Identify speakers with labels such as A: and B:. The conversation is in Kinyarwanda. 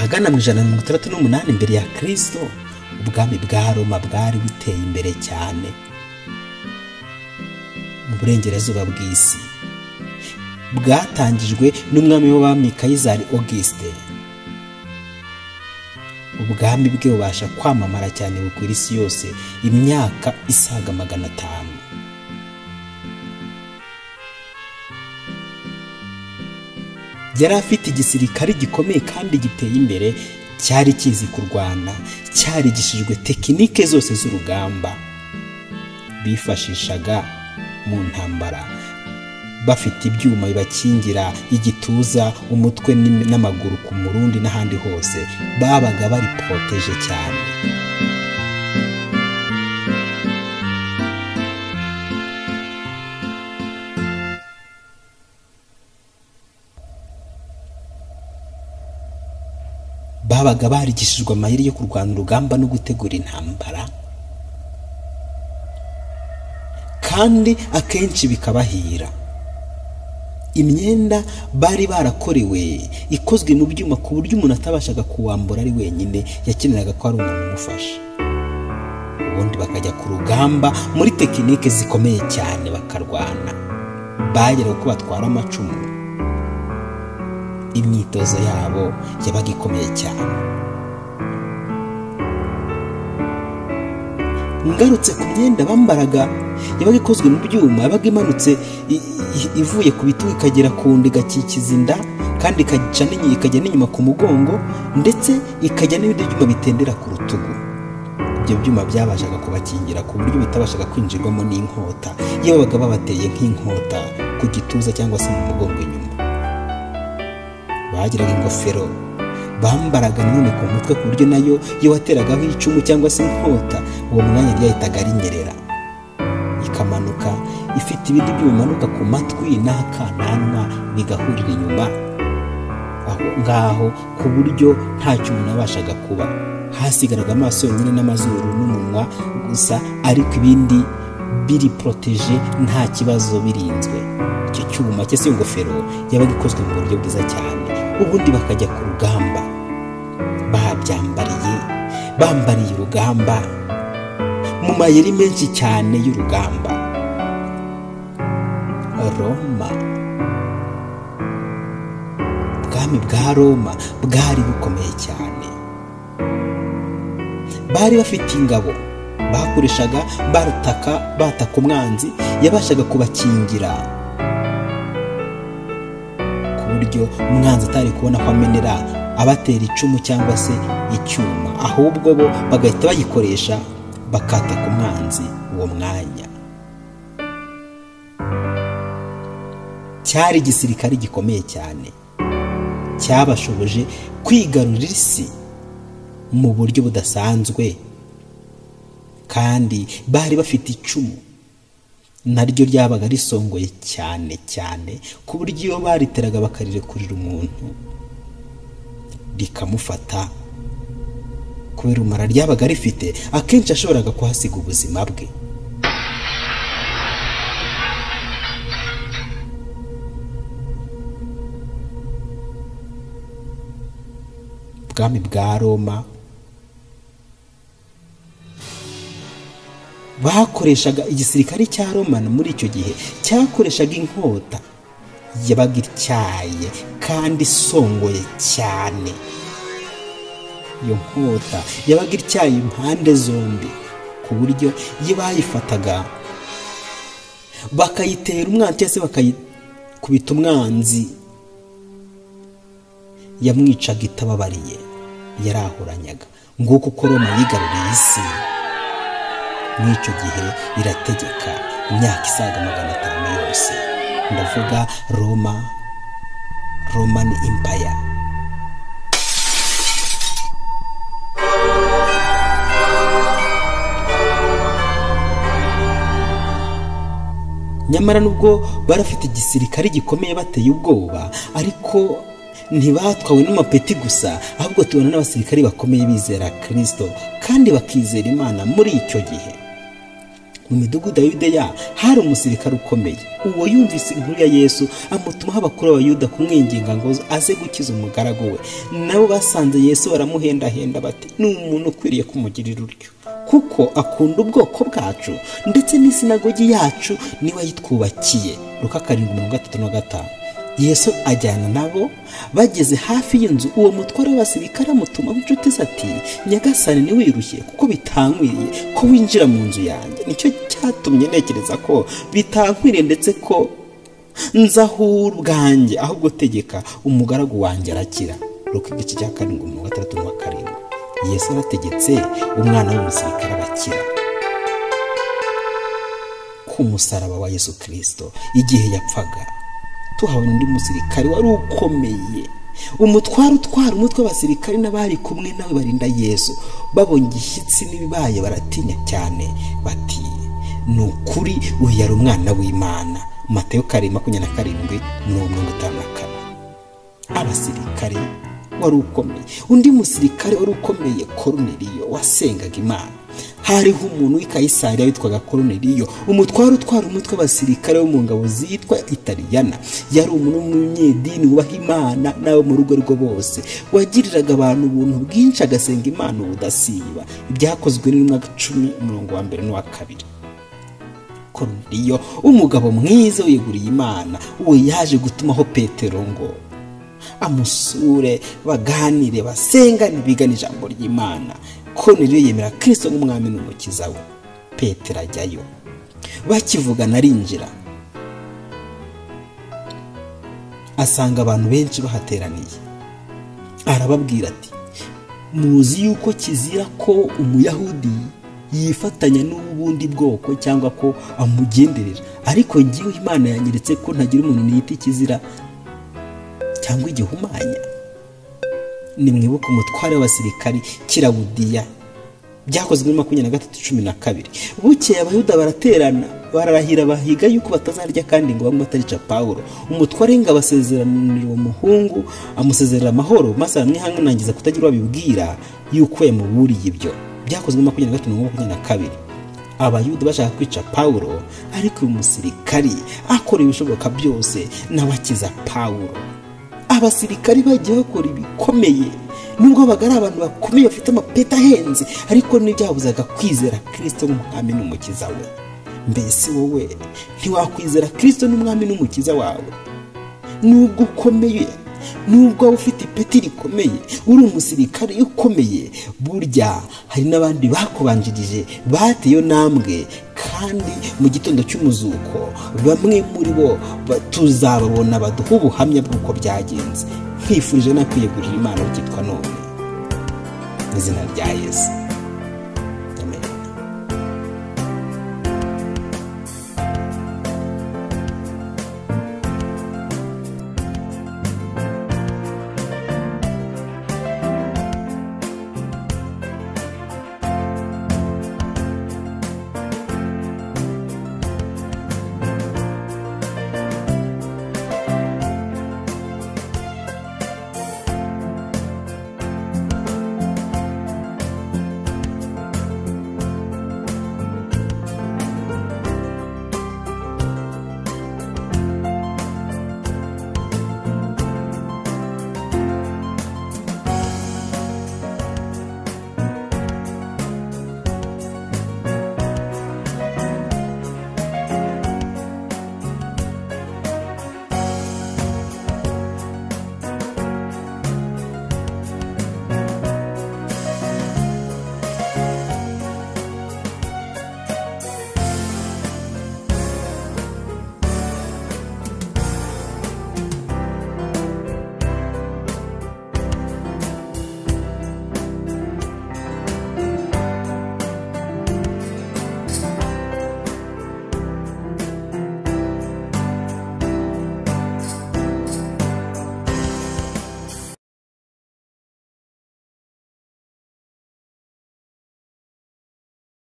A: Ahagana mu 168 mbere ya Kristo, ubwami bwa Roma bwari buteye imbere cyane mu burengerazuba bw'isi. Bwatangijwe n'umwami w'abami Kayizari Auguste. Ubwami bwe bubasha kwamamara cyane bukwira isi yose imyaka isaga 500. Yari afite igisirikare gikomeye kandi giteye imbere, cyari kizi kurwana, cyarigishijwe tekinike zose z'urugamba bifashishaga mu ntambara, bafite ibyuma bibakingira igituza, umutwe n'amaguru ku murundi n'ahandi hose, babaga bari protege cyane. Babaga barigishijwe amayeri yo kurwana urugamba no gutegura intambara, kandi akenshi bikabahira. Imyenda bari barakorewe ikozwe mu byuma ku buryo umuntu atabashaga kuwambura ari wenyine, yakeneraga ko ari umuntu umufasha. Ubundi bakajya ku rugamba muri tekinike zikomeye cyane bakarwana, bagera uko batwara amacumu. Imyitozo yabo yabaga ikomeye cyane. Ngarutse ku myenda bambaraga yabaga ikozwe mu byuma, yabaga imanutse ivuye ku bitugu ikagera ku nda, igakikiza inda, kandi ikajya n'inyuma ku mugongo, ndetse ikajya n'ibindi byuma bitendera ku rutugu. Ibyo byuma byabashaga kubakingira ku buryo bitabashaga kwinjirwamo n'inkota iyo babaga babateye nk'inkota ku gituza cyangwa se mu mugongo inyuma. Bagiraga ingofero bambaraga none ku mutwe, ku buryo nayo iyo wateragaho icumu cyangwa se inkota uwo mwanya ryahitaga rinyerera, ikamanuka ifite ibindi byuma bimanuka ku matwi n'akananwa bigahurira inyuma aho ngaho, ku buryo ntacyo umuntu yabashaga kuba. Hasigaraga amaso yonyine n'amazuru n'umunwa gusa, ariko ibindi biri protege, nta kibazo, birinzwe. Icyo cyuma cyese ingofero yabaga ikozwe mu buryo bwiza cyane. Ubundi bakajya ku rugamba babyambariye, bambariye urugamba mu mayeri menshi cyane y'urugamba. Roma, ubwami bwa Roma bwari bukomeye cyane. Bari bafite ingabo bakoreshaga bataka umwanzi, yabashaga kubakingira ku buryo umwanzi atari kubona ko amenera abatera icumu cyangwa se icyuma, ahubwo bo bagahita bayikoresha bakataka umwanzi uwo mwanya. Cyari igisirikare gikomeye cyane cyabashoboje kwigarurira isi mu buryo budasanzwe, kandi bari bafite icumu naryo ryabaga risongoye cyane cyane, ku buryo iyo bariteraga bakarirekurira umuntu rikamufata, kubera umara ryabaga rifite akenshi ashoboraga kuhasiga ubuzima bwe. Ubwami bwa Roma bakoreshaga igisirikare cya Roma muri icyo gihe cyakoreshaga inkota yabaga ityaye kandi isongoye cyane. Iyo nkota yabaga ityaye impande zombi, ku buryo iyo bayifataga bakayitera umwanzi cyangwa se bakayikubita umwanzi, yamwicaga itababariye, yarahuranyaga. Nguko uko Roma yigaruriye isi muri icyo gihe, irategeka imyaka isaga 500 yose. Ndavuga Roma, Roman Empire. Nyamara nubwo barafite igisirikare gikomeye bateye ubwoba, ariko ntibatwawe n'amapeti gusa, ahubwo tubona n'abasirikari bakomeye bizera Kristo kandi bakizera Imana muri icyo gihe. Mu midugudu ya Yudeya hari umusirikare ukomeye. Uwo yumvise inkuru ya Yesu amutumaho abakuru b'Abayuda kumwinginga ngo aze gukiza umugaragu we. Nabo basanze Yesu baramuhendahenda bati ni umuntu ukwiriye kumugirira utyo, kuko akunda ubwoko bwacu ndetse n'isinagogi yacu niwe yitwubakiye. Luka 7:35. Yesu ajyana nabo. Bageze hafi y'inzu, uwo mutware w'abasirikare amutuma inshuti ze ati Nyagasani ntiwirushye kuko bitankwiriye ko winjira mu nzu yanjye. Nicyo cyatumye ntekereza ko bitankwiriye ndetse ko nzahura ubwanjye, ahubwo tegeka umugaragu wanjye arakira. Luka 7:67. Yesu arategetse, umwana w'umusirikare arakira. Ku musaraba wa Yesu Kristo igihe yapfaga, tuhabona undi musirikare wari ukomeye, umutware utwara umutwe w'abasirikare n'abari kumwe nawe barinda Yesu. Babonye igishyitsi n'ibibaye baratinya cyane bati ni ukuri uyu yari umwana w'Imana. Matayo 27:54. Abasirikare wari ukomeye. Undi musirikare wari ukomeye, Koruneliyo, wasengaga Imana. Hariho umuntu w'i Kayisariya witwaga Koruneliyo, umutware utwara umutwe w'abasirikare wo mu ngabo zitwa Italiyana. Yari umuntu w'umunyedini wubaha Imana n'abo mu rugo rwe bose, wagiriraga abantu ubuntu bwinshi, agasenga Imana ubudasiba. Ibyakozwe n'intumwa 10:1 n'uwa 2. Koruneliyo, umugabo mwiza wiyeguriye Imana, uwo yaje gutumaho Petero ngo amusure, baganire, basengane, bigane ijambo ry'Imana. Koruneliyo yemera Kristo nk'umwami n'umukiza we. Petero ajyayo, bakivugana arinjira, asanga abantu benshi bahateraniye. Arababwira ati muzi yuko kizira ko Umuyahudi yifatanya n'ubundi bwoko cyangwa ko amugenderera, ariko njyewe Imana yanyeretse ko ntagira umuntu niyita ikizira cyangwa igihumanya. Nimwibuke umutware w'abasirikari Kilawudiya, byakozwe muri 23:12. Bukeye Abayuda baraterana, bararahira bahiga yuko batazarya kandi ngo bamwe batarica Pawulo. Umutware w'ingabo asezeranira uwo muhungu, amusezerera amahoro, maze aramwihanganiriza kutagira uwabibwira yuko yamuburiye ibyo. Byakozwe muri 23:22. Abayuda bashaka kwica Pawulo, ariko uyu musirikari akora ibishoboka byose nawe akiza Pawulo. Abasirikari bagiye bakora ibikomeye, nubwo babaga ari abantu bakomeye bafite amapeta ahenze, ariko ntibyabuzaga kwizera Kristo nk'umwami n'umukiza we. Mbese wowe ntiwakwizera Kristo n'umwami n'umukiza wawe? Nubwo ukomeye, nubwo waba ufite ipeti rikomeye, uri umusirikare ukomeye, burya hari n'abandi bakubanjirije bateye iyo ntambwe, kandi mu gitondo cy'umuzuko bamwe muri bo tuzababona baduha ubuhamya bw'uko byagenze. Nkwifurije no kwiyegurira Imana ukitwa none, mu izina rya Yesu.